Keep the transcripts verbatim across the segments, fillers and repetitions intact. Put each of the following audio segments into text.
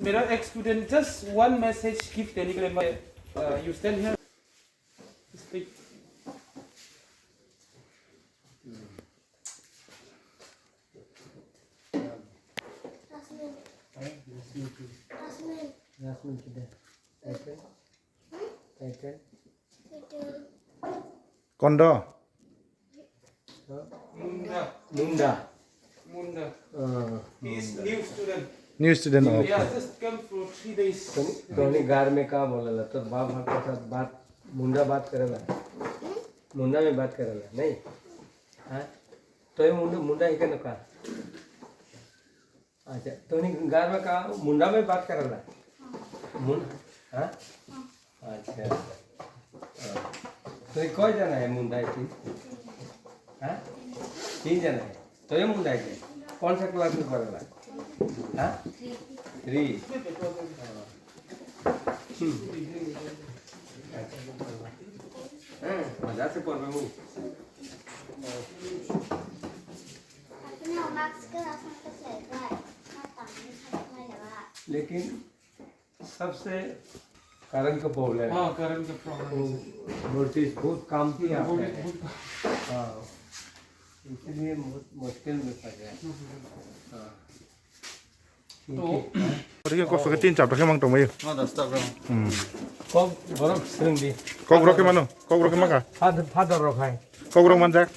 मेरा एक student, just one message give Telegram में। You stand here, speak. Last name. Last name. Last name today. Title? Title? Kondo? Huh? Munda. Munda. Munda. Ah, He is Munda. New student. New student, New okay. Yeah, just come for three days. Tony, Tony, घर में क्या बोलेला? तो बाप भाई के साथ बात, मुंडा बात करेला। मुंडा में बात करेला, नहीं? हाँ? तो ये मुंडा, मुंडा ही कहने का? अच्छा, तो नहीं, घर में का मुंडा में बात कर रहा है? मुन-, हाँ? अच्छा। हाँ। तो ये कई जना है मुंडा है तीन? हाँ? तीन जना है। तो ये मुंडा है क्या? कौन सा क्लास में पढ़ रहा है? हाँ? थ्री। हाँ। हाँ, मजा से पढ़ रहे हो। लेकिन सबसे करंट का प्रॉब्लम है। हाँ, करंट का प्रॉब्लम है। वोल्टेज बहुत कम थी यहाँ पे। वोल्टेज बहुत कम। हाँ, इसीलिए बहुत मुश्किल में फंस गया। हाँ। Ori khe kosok khe tin chapter khe mang tongmai. Ma das ta bro. Hmm. Kok borok swrwng di. Kok rok khe mano, kok rok khe maka. Father, father rok hai. Kok rok manjak.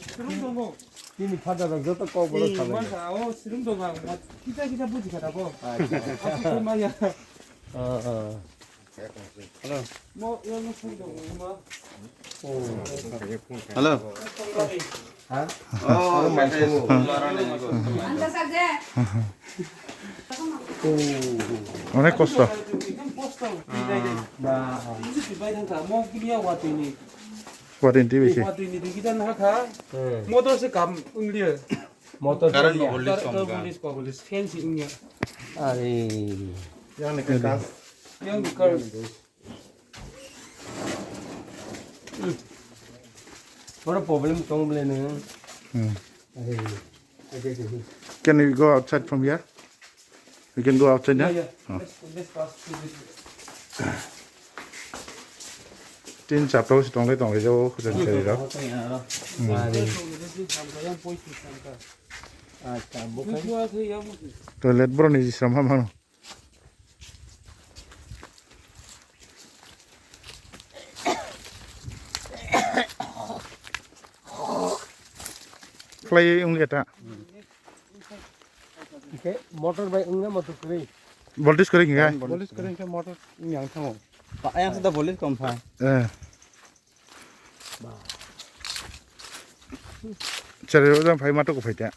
Tini father rok joto kok borok salai. Mansa, o swrwng dong ang, ma kita kita buji kata bo. Acha. Acha, maya. Ah, ah. Hello. Mo, yo, mo, swrwng dong, ma. Oh. Hello. Ha? Oh, mate. Anta saja. Onek kosto. Ba. Watini twi bisi. Watini twi kita na kha. Motor se kam ungliya. Motor. Current se bo ya. Police kam ka. Police ko police fancy unya. Are. Yang ni ka. Yang ka. What a problem tong ble nung. Hmm. Are. Are, are, are. Can we go outside from here? We can go outside now? Yeah, yeah. Oh. Let's, let's pass through this way. Tin chapter si tonglai tonglai jao khujan chari rok. Hmm. Are. Acha, bukai. Toilet bro ni jisram ha mano. Khlai wng ya ta. Ke motor bai wngna motor kwrwi. Voltage kwrwi hinga. Voltage kwrwi ke motor yang thango. Ayang sada voltage kom pha. Eh. Chare ro jang phai ma to ko phai ta.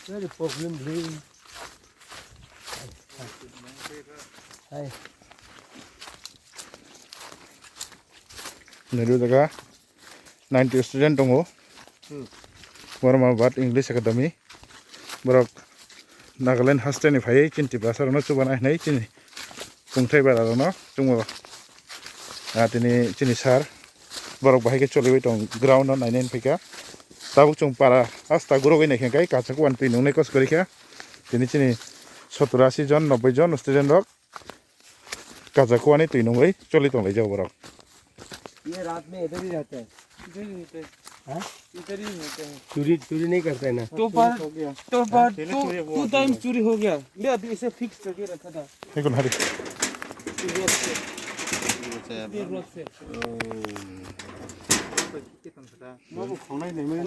Very problem bhi. Hai. Nairu jaga ninety student tongo. Hmm. Borma Bad English Academy. Borok Nagaland hasteni phaiwi chini Tiprasa rokno chubanai hinwi chini kungthai bara rokno chungo. Ah, tini chini sir borok bahai khe choliwi tong ground no nainai phaikha. Tabuk chwng para hasta gurogwi naikhe kai kacha kuan twi nungnai kos kwrwikha. Tini chini sottor asi jon, nobboi jon student rok kacha kuani twi nungwi choli tonglaijak borok. ये रात में इधर ही रहता है। इधर ही रहता है। हाँ? इधर ही रहता है। चोरी, चोरी नहीं करता है ना? तो बार, तो बार तो दो टाइम चोरी हो गया। मैं अभी इसे फिक्स करके रखा था। देखो ना रे। ये रोड से। ये रोड से।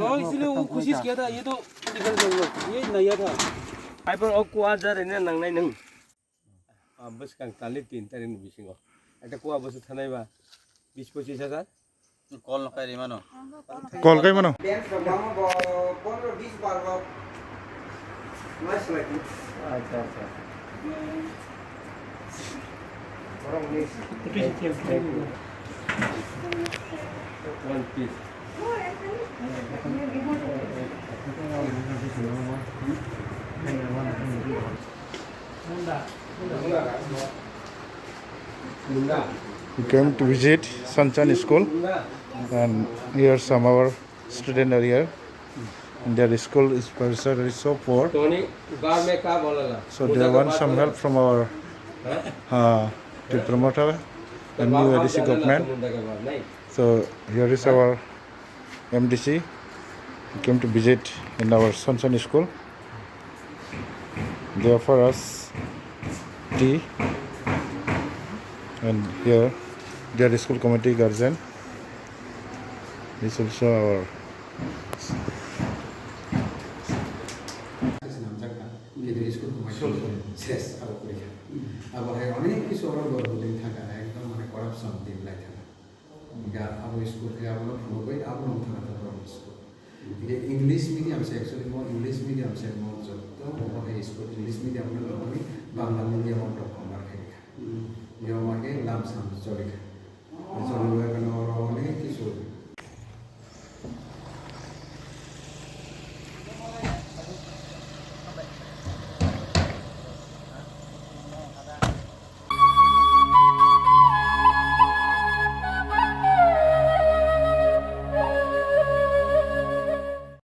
हाँ, इसलिए वो कोशिश किया था, ये तो निकल गया, ये नया था। Ai por o kuwa jar ene nang nai nang. Ah, bwskang talni tin tarikni bisingo. Ata kuwa bwswk thanai ba bis pochis hajar. Call no kai rimano. Call kai mano. Dance rok bangma bo pondro bis bar rok. Nice like it. Acha, acha. Borok mix. Thank you. One piece. We came to visit Sanchan School, and here some our students are here. And their school is, professor is so poor, so they want some help from our uh, Tipra Motha and new A D C government. So here is our M D C. He came to visit in our Sunshine School. They offer us tea, and here they are the school committee guardian. This also our Swnamjakha, Kedri school kwmai ses abo kwrwi kha. Abo hai onek kisu oro gor buding thangkha, ekdom mane corruption din lai thangkha. Ga abo school khe abono phunugwi abono wngthana thangkha abo school. Hingkhe English medium se actually mo English medium se mo jotto obo hai school English medium no loboni Bangla medium o rok convert khai kha. Yo ma khe lam sam choli kha.